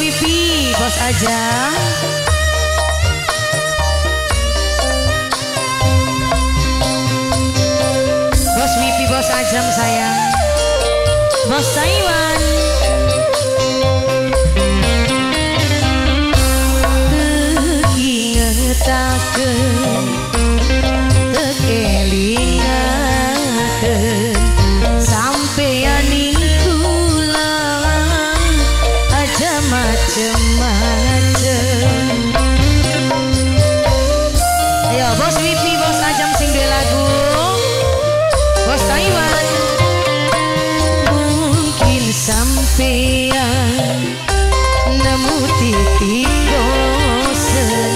Wipi, Bos Ajam. Bos Wipi, Bos Ajam sayang. Bos Taiwan. Teuingeutakeun, teuelingakeun, sampeyan ning kula aja macem-macem. Ayo Bos Wipi, Bos Ajam sing duwe lagu. Bos Taiwan. Mungkin sampeyan nemu titik bosen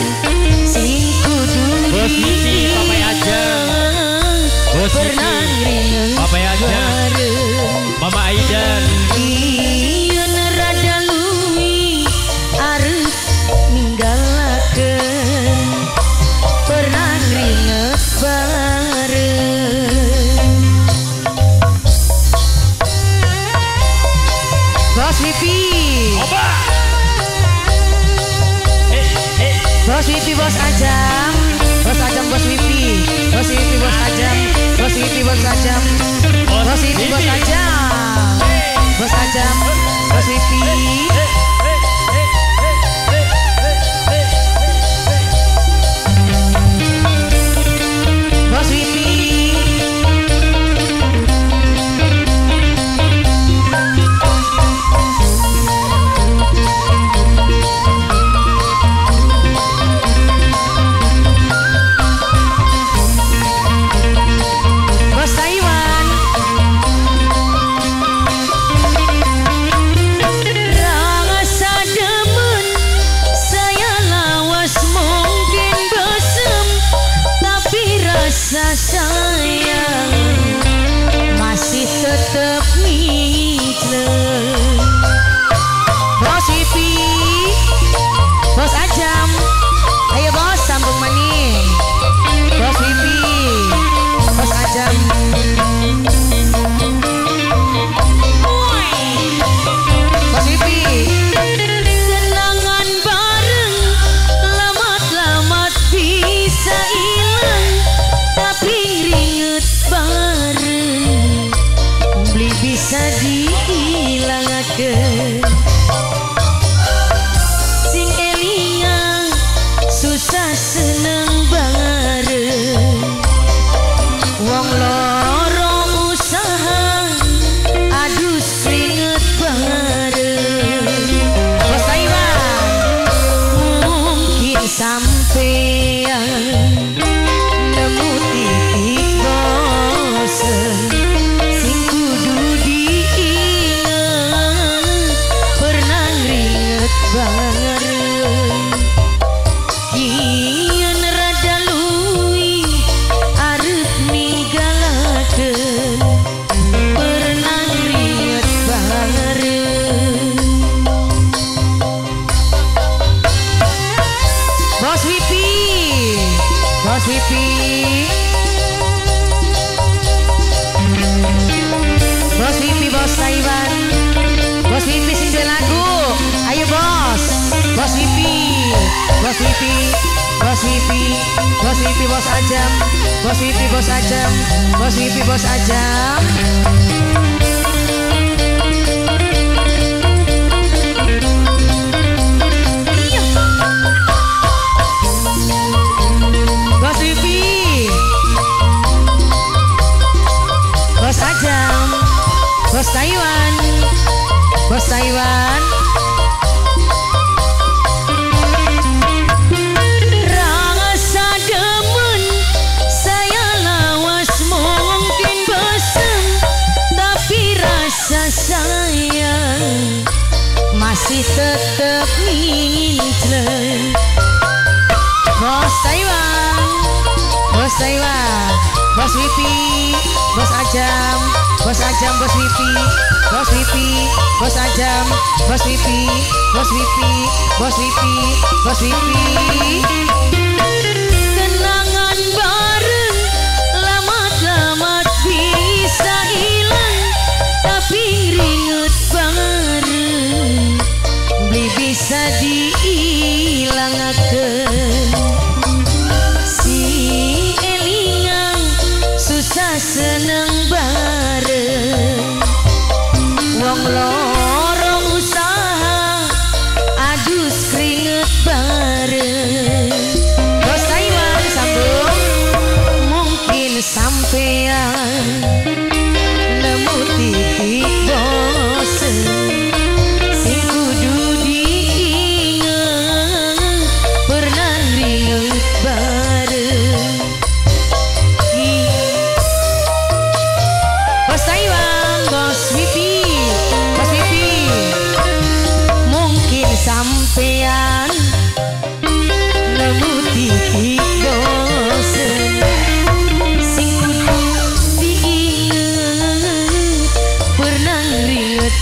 sing kudu Bos Wipi, Papai Ajam. Bos Wipi, Papai Ajam. Mama Aidan. Yen rada luwi arep ninggalaken, pernah ngringet bareng. Bos Wipi. Oba. Bos Wipi, Bos Ajam. Bos Ajam, Bos Wipi. Bos Wipi, Bos Ajam. Bos Wipi, Bos Ajam. Bos Wipi, Bos Ajam. Bos Ajam, Bos Wipi. Bos Wipi. Bos Taiwan. Rasa demen saya lawas mungkin besem, tapi rasa sayang masih tetep ngicleng. Bos Wipi, Bos Ajam. Ayo Bos, sambung maning. Bos Wipi, Bos Ajam. Bos Wipi. Kenangan bareng lamat-lamat bisa hilang, tapi ringet bareng beli bisa dihilangaken. Sing elingan susah seneng bareng, wong loro usaha adus keringet bareng. Bos Taiwan. Mungkin sampeyan nemu titik bosen sing kudu diinget, pernah ngringet bareng. Yen rada luwi arep ninggalaken, pernah ngringet bareng. Bos Wipi, Bos Wipi. Bos Wipi, Bos Taiwan. Bos Wipi sing duwe lagu. Ayo Bos. Bos Wipi, Bos Wipi, Bos Wipi, Bos Wipi, Bos Ajam. Bos Wipi, Bos Ajam. Bos Wipi, Bos Ajam. Iya. Bos Wipi, Bos Ajam, Bos Taiwan, Bos Taiwan. Rasa demen saya lawas mungkin besem, tapi rasa sayang masih tetep ngincleng. Bos Taiwan, Bos Taiwan, Bos Wipi, Bos Ajam, Bos Ajam, Bos Wipi, Bos Wipi, Bos Ajam, Bos Wipi, Bos Wipi, Bos Wipi, Bos Wipi. Kenangan bareng lamat-lamat bisa hilang, tapi ringet bareng beli bisa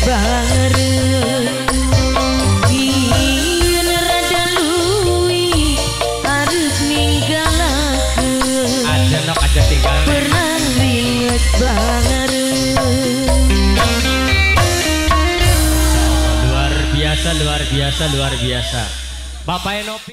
bareng. Yen rada luwi arep ninggalaken. Aja nok aja tinggal. Pernah ringet bareng. Luar biasa, luar biasa, luar biasa. Bapak Enopi.